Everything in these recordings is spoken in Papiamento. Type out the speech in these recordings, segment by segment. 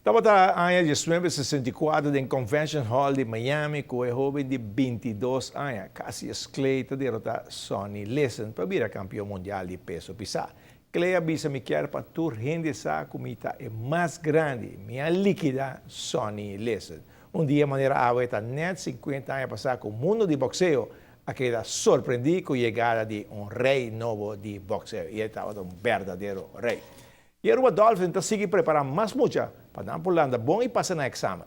Tabata aña 1964 den Convention Hall di Miami ku e hóben di 22 aña, Cassius Clay, ta derotá Sonny Liston pa bira kampion mundial di peso pisá. Clay a bisa: "Mi ke pa tur hende sa ku mi ta e mas grandi, mi a likidá Sonny Liston." Un dia manera awe ta net 50 aña pasá ku mundu di bokseo a keda sorprendí ku yegada di un rei nobo di bokseo. I e tabata un berdadero rei. I Aruba Dolphin ta sigui prepará mas mucha pa nan por landa bon i pasa na èksamen.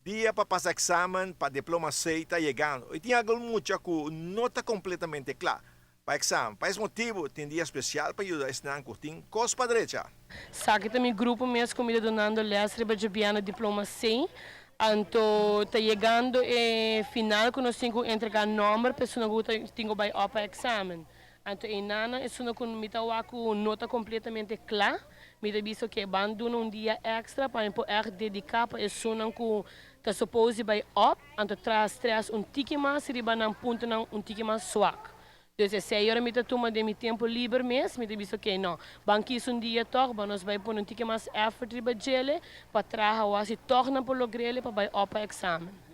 Dia pa pasa èksamen pa diploma C ta yegando. I tin algun mucha ku no ta kompletamente kla pa èksamen. Pa es motibu, tin dia spesial pa yuda esnan ku tin kos pa drecha. Esaki ta mi grupo mes ku mi ta dunando les riba djabièrnè diploma C. Anto ta yegando e final ku nos tin ku entregá nòmber pa esun ku tin ku bai òp pa èksamen. Anto einan esun ku mi ta wak ku no ta kompletamente kla, mi ta bisa ku ban duna un dia èkstra pa mi por ègt dediká pa esunnan ku ta suppose di bai òp, anto traha stress un tiki mas riba nan puntonan un tiki mas swak. Dus esei ora mi ta tuma den mi tempu liber mes, mi ta bisa ok no, ban kies un dia tòg, ban nos bai pone un tiki mas effort riba djele pa traha o hasi tòg nan por logr'é pa bai òp pa èksamen.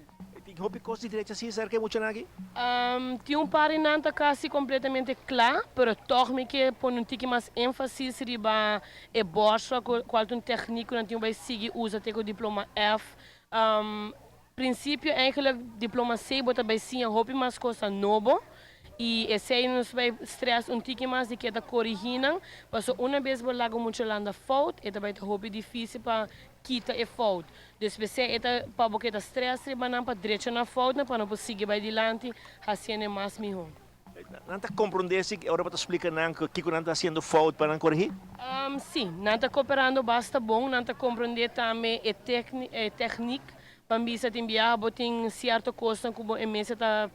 Tin hopi kos di drecha si serka e muchanan aki? Tin un par di nan ta kasi kompletamente kla, pero tòg mi ke pone un tiki mas énfasis riba e bòrswa kual ta un tèknik ku nan tin ku bai sigui usa te ku diploma F. Prinsipio eigenlijk diploma C bo ta bai siña hopi mas kosnan nobo i esei nos bai stress un tiki mas di ke ta korigí nan, pasobra una bes bo laga un mucha landa fout e ta bai ta hopi difísil pa kita e fout. Dus p'esei e ta pa bo keda stress riba nan pa drecha nan foutnan pa nan por sigui bai dilanti hasiendo e mas mihó. Nan ta komprondé si ora bo ta splika nan kiko nan ta hasiendo fout pa nan korigí? Sí, nan ta koperando basta bon. Nan ta komprondé tambe e e tèknik. Pa bisa tin biaha bo tin sierto kosnan ku bo e mester ta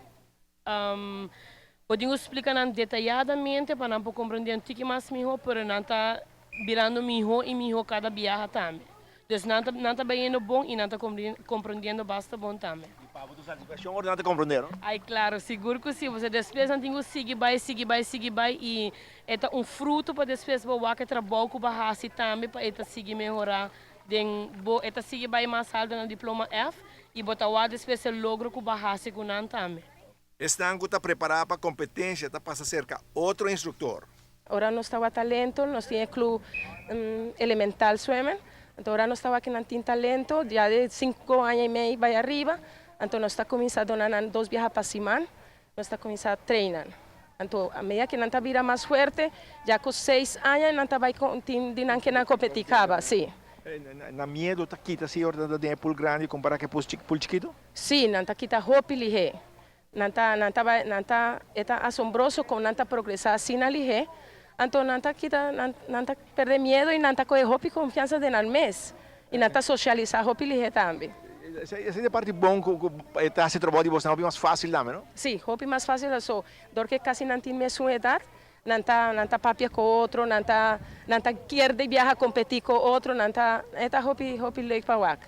bo tin ku splika nan detayadamente pa nan por komprondé un tiki mas mihó, pero nan ta birando mihó i mihó kada biaha tambe. Dus nan ta bayendo bon i nan ta komprondiendo basta bon tambe. I pa bo satisfakshon ora nan ta komprondé, no? Ai, klaro, sigur ku sí. Pasobra despues nan tin ku sigui bai, sigui bai, sigui bai i e ta un fruto pa despues bo wak e trabou ku bo a hasi tambe pa e ta sigui mehorá den bo e ta sigui bai mas alto na diploma F i bo ta wak despues e logro ku bo a hasi ku nan tambe. Esnan ku ta prepará pa kompetensia ta pasa serka otro instruktor. Ora nos tabata talento, nos tin e klup Elemental Zwemmen. Anto ora nos tabata ku nan tin talento, ya di 5 aña i mei bai ariba, anto nos ta kuminsá duna nan dos biaha pa siman, nos ta kuminsá train. Anto, a medida ku nan ta bira mas fuerte, ya ku 6 aña nan ta bai tin di nan ke nan kompetí kaba, sí. Nan miedu ta kita si ora nan ta pool grandi kompará ku pool chikitu? Sí, nan ta kita hopi lihé. Nan ta, e ta asombroso kon nan ta progresá asina lihé. Anto nan ta kita, nan ta pèrdè miedu i nan ta kohe hopi konfiansa den nan mes. I nan ta sosialisá hopi lihé tambe. Esei ta parti bon ku ta hasi trabou di bo hopi mas fásil tambe, no? Sí, hopi mas fásil so, dor ku kasi nan tin mesun edat, nan ta papia ku otro, nan ta kier di biaha kompetí ku otro, nan ta, e ta hopi hopi leuk pa wak.